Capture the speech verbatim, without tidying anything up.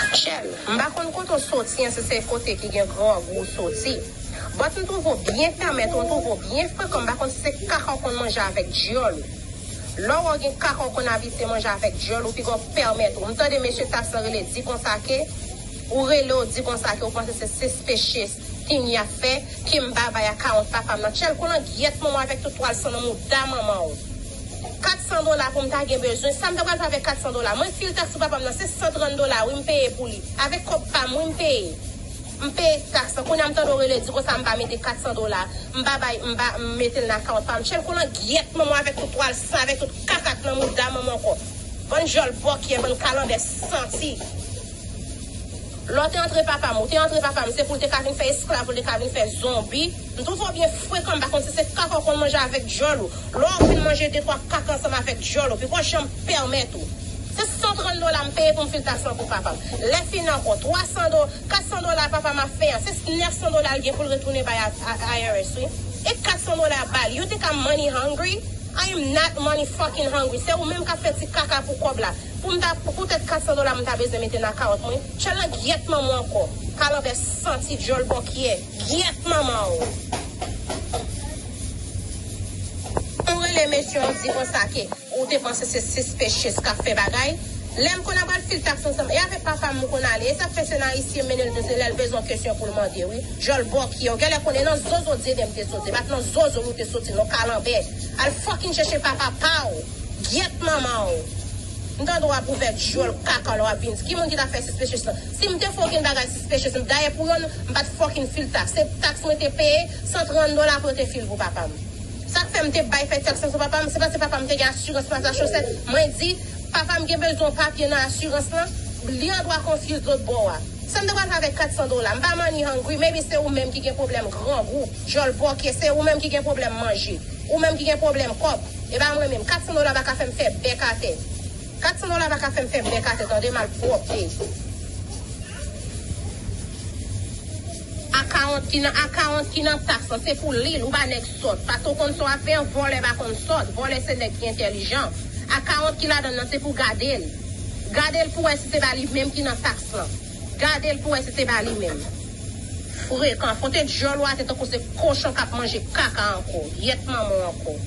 Chèl, m pa konn kote w soti an, si se kote ki gen grangou w soti. But m twouve w byen pèmèt ou, m twouve w byen frekan, m pa konn si se kaka w konn manje avèk dyòl ou. Lè w wè w gen kaka w konn abitye manje avèk dyòl ou, piga w pèmèt ou. M tande mesye taks lan rele di konsa ke, ou rele w di konsa ke ou panse se suspicious thing y ap fè, ke m ba bay a kawòt papa m nan. Chèl, kou langyèt manman w avèk tout twal san nan mouda manman w. Kat san dola pou m ta gen bezwen. Sa m ta pral fè avèk kat san dola? Mwen fil taks pou papa m nan, se san trant dola, wi, m peye pou li. Avèk kòb pa m, wi, m peye. M peye taks lan. Kounye a m tande w rele di konsa m pa mete kat san dola. M pa bay, m pa, m mete l nan kawòt pa m. Chèl, kou langyèt manman w avèk tout twal san, avèk tout kaka k nan mouda manman w ankò. Bann dyòl bòkyè, bann kalanbè santi. Lè w te antre papa m, ou te antre papa m, se pou l te ka vin fè esklav, ou te ka vin fè zonbi. M twouve w byen frekan, m pa konn si se kaka w konn manje avèk dyòl ou. Lè w fin manje de twa kaka ansanm avèk dyòl ou, piga w janm pèmèt ou. Se san trant dola m peye pou m fil taks lan pou papa m. Lè fini ankò, twa san do, kat san dola papa m ap fè an, se nèf san dola l gen pou l retounen bay a, a, I R S, wi. E kat san dola y ap ba l. You think I'm money hungry? I am not money fucking hungry. Se ou menm k ap fè ti kaka pou kòb la. Pou m ta, pou poutèt kat san dola m ta bezwen mete nan kawòt mwen. Chèl langyèt manman w ankò. Kalanbè santi dyòl bòkyè. Gyèt manman w. Ou rele mesye w di konsa ke ou te panse se suspicious k ap fè bagay. Lè m konn ap al fil taks ansanm, e avèk papa m ou konn ale. E sa k fè se nan Ayisyen mennen l, se lè l bezwen kesyon pou l mande, wi. Dyòl bòkyè, ou genlè konnen nan zozo Dyedè m te soti. Bat nan zozo nou te soti, non kalanbè. Al fucking chèche papa pa w. Gyèt manman w. M tande w ap ouvè dyòl kaka lè w ap vin di. Ki moun ki ta fè suspicious lan? Si m te fè okenn bagay suspicious, m dayè pou yon, m pa t fucking fil taks. Se taks mwen te peye, san trant dola pou yo te fil pou papa m. Sa k fè m te bay fè taks lan sou papa m, se paske papa m te gen asirans Massachusetts. Mwen di, papa m gen bezwen yon papye nan asirans lan, li an dwa confuse lòt bò a. Sa m te pral fè avèk kat san dola? M pa money hungry, maybe se ou menm ki gen pwoblèm grangou, dyòl bòkyè, se ou menm ki gen pwoblèm manje, ou menm ki gen pwoblèm kòb. E pa mwen menm, kat san dola pa ka fè m fè bèk atè. Kat san dola pa ka fè m fè bèk atè, tande, malpwòpte. Akawont ki nan, akawont ki nan taks lan, se pou li l, ou pa nèg sòt. Paske w konn sa w ap fè an, vòlè pa konn sòt. Vòlè se nèg ki entèlijan. Akawont ki ladan l nan, se pou gade l. Gade l pou wè si se pa li menm ki nan taks lan. Gade l pou wè si se pa li menm. Frekan, fon te dyòl ou atè tankou se kochon k ap manje kaka ankò. Gyèt manman w ankò.